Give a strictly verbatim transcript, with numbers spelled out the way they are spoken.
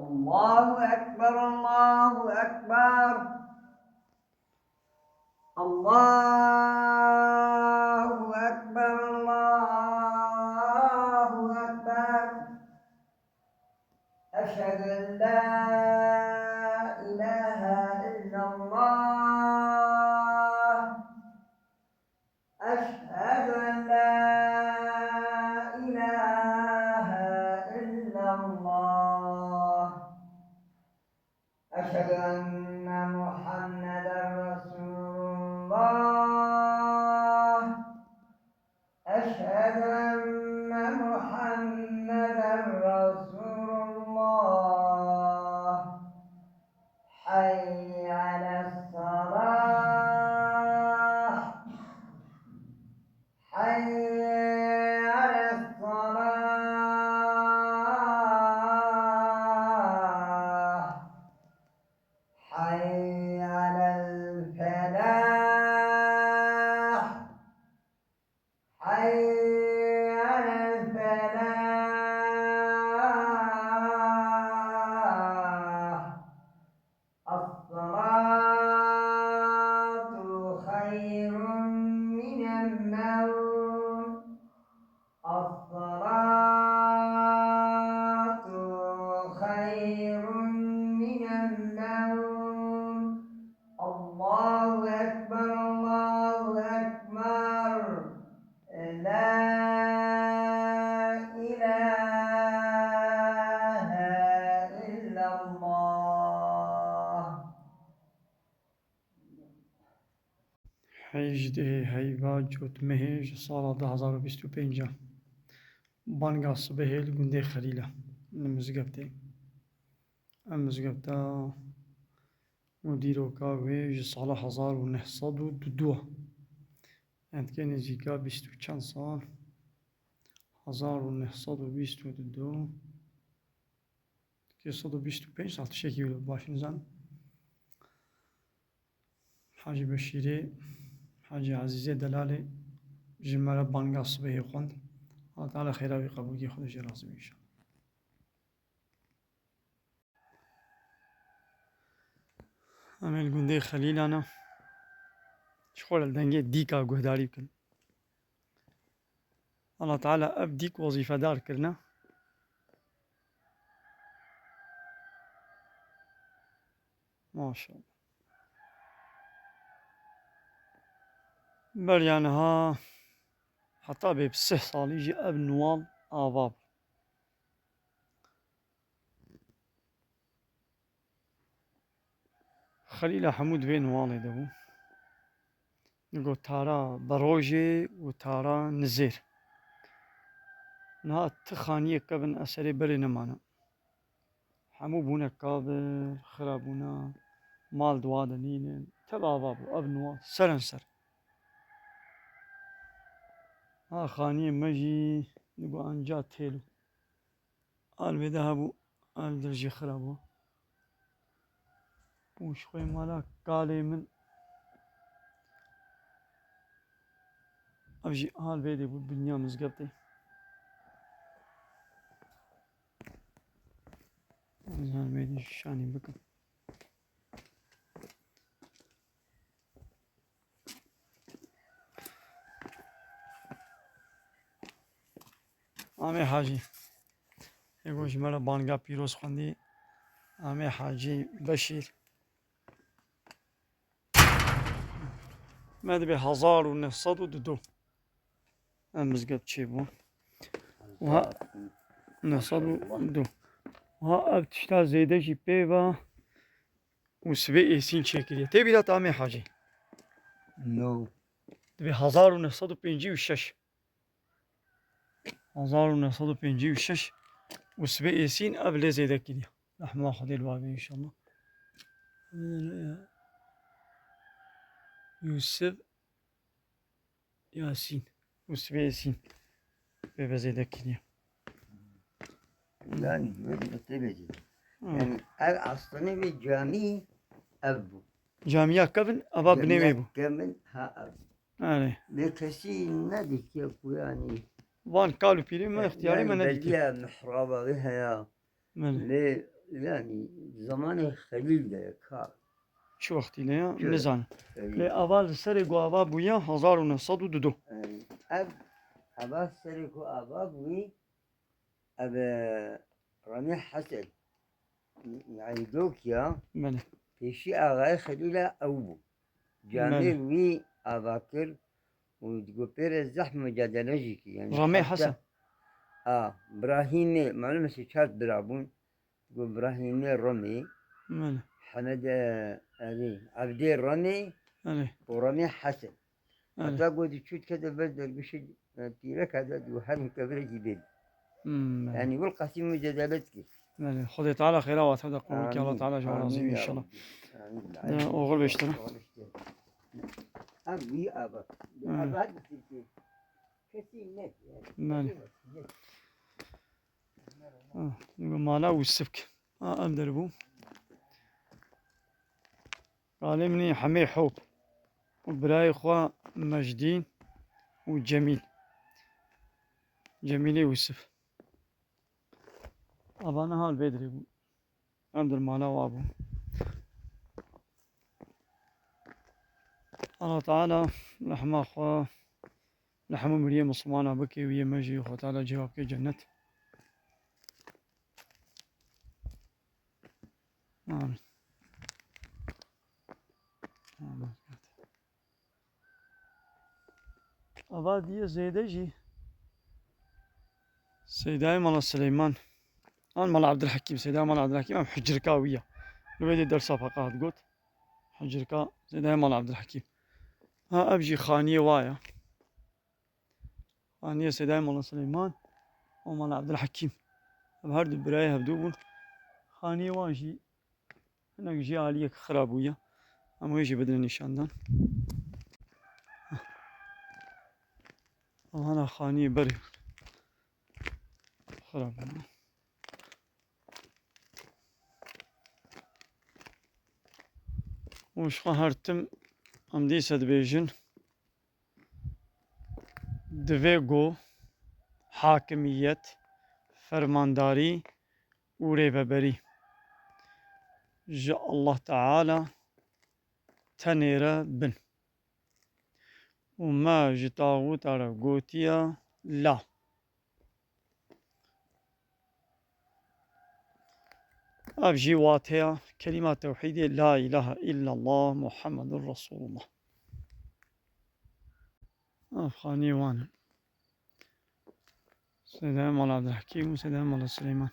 الله أكبر، الله أكبر. الله أكبر، الله أكبر. أشهد أن لا إله إلا الله. أشهد أن لا إله إلا الله. أشهد أن محمدا رسول الله. أشهد أن محمدا رسول الله. حي على الصلاة. حي على الصلاة. حي على الفلاح. حي على الفلاح. الصلاة خير من النوم. الصلاة خير من النوم. الله أكبر، الله أكبر. لا إله إلا الله. Hejdê heyva cotmehê ji sala du hazar û bîst û pênc a. Banga sibehê li gundê Xelîl a, li mizgeftê. Ev mizgefta û dîroka wê ji sala hezar û neh sed û du a. Em dike nêzîka bîst û çend sal. Hezar û neh sed û bîst û du. Dike sed û bîst û pênc sal, tiştekî wilo baş nizanim. Hacî Beşîrê, Hacî Ezîzê Delalê ji me re banga sibehê xwend. Allah Teala xêra wî qebûlkî, Xwedê jê razî be înşallah. Em ê li gundê Xelîlan a. Ji xwe re li dengê dîka guhdarî bikin. Allah Teala ev dîk wezîfedar kirine. Maşallah. Beriya niha heta bê bi sih salî jî ev nuwal ava bû. Xelîla hemû di vê nuwalê de bû. Digot tara berojê û tara nizêr. Niha ti xaniyê kevin eserê berê nemane. Hemû bûne kabir, xira bûne, mal di wa de nînin. Tev ava bû, ev nuwal serenser. Ha xaniyê me jî digot anca têl û. Al vê de hebû, al dir jî xira bû. Û ji xwe mala kalê min. Ev jî al vê de bû, binya mizgeftê. Ez al vê de şanî bikim. Amê Hacî. Ê ku ji me re banga pîroz xwendî. Amê Hacî Beşîr. Me dibê hezar û neh sed û du. Ev mizgeft çêbû. Wiha neh sed û du. Wiha ev tişta zêde jî pê ve û sibê êsîn çêkiriye. Tê bîra te Amê Hacî? No. Dibê hezar û neh sed û pêncî û şeş. Hezar û neh sed û pêncî û şeş û sibê êsîn ev lê zêde kiriye. Rehma Xwedê li wa be înşallah. Yûsif Yasîn û sibê Yasîn pê ve zêde kiriye. Yani wê bi tê bêjî. Hı. Yani ev aslında vê camî ev bû. Camiya kevin ava binê wê bû. Camiya kevin ha ev. Erê. Lê kesî nedikiye ku yani. Van kal û pîrê me, ixtiyarê me nedikiye. Belediye mihraba wê heye. Belê. Lê Yani zamanê Xelîl de ye, ka. Çi wextî ne ya? Çi? Nizanim. Xelîl. Lê ava li serê ku ava bûye hezar û neh sed û dudu. Ee, ev, ava serê ku ava bûyî, ev, e, Ramî Hesen. Yani Dokya, Belê. Pêşî Axayê Xelîla ew bû. Camêr Belê. Wî ava kir û digot pê re zehf mucadele jî kir. Yani Ramî heta Hesen. A, Brahîmê, malum e çar bira bûn. Digot Brahîmê Romê, Belê. Hemed, e, erê, Evdê Romê Belê. Û Romê Hesen. Belê. Heta got çû dikete ber dergûşê, e, pîreka de, digot herin kevirekî bê. Hmm, belê. Yani wil qasî mucadele dikir. Belê. Xwedê Teala xêra wate de qebûl ke, Allah Amîn. Teala ji we razî Amîn bî ya inşallah. Rabbî. Amîn. Ya, oxir beştir. Oxir beştir. Ev wî ava. Hı. Ava dikir ki kesî ne, yani. Belê. Kesî ne. Ah, mala Wisifk. Ah, em derbû. Kalê min ê Hemê Hop û birayê xwe Mejdîn û Cemîl. Cemîlê Wisif. Ava niha li vê dirê bû. Em dir mala wa bû. Allah Teala rehma xwe li hemû miriyê Mislimana bike û yê me jî Xwe Teala cihê wa bike cennet. Amin. Amin. Ava diye zêde jî Seydayê Mala Sileyman an Mala Abdulhekîm, Seydayê Mala Abdulhekîm em hicirka wî ya. Li wê dê dersa feqehat got. Hicirka Seydayê Mala Abdulhekîm. Ha, ev jî xaniyê wa ya. Xaniyê Seydayê Mala Sileyman û Mala Abdulhekîm. Ev her du birayê hevdû bûn. Xaniyê wan jî hinek jî aliyek xira bûye. Em wê jî bidin nîşandan. Ev hana xaniyê berê xira bûye. Û ji xwe her tim em dîse dibêjin, divê ku hakimiyet, fermandarî û rêveberî ji Allah Teala tenê re bin. Û me ji taxûta re gotiye la. Ev jî wateya kelîma tewhîdê, La ilahe illallah Muhammedur Resulullah. Ev xaniyê wan in. Seydayê Mala Abdulhekîm û Seydayê Mala Sileyman.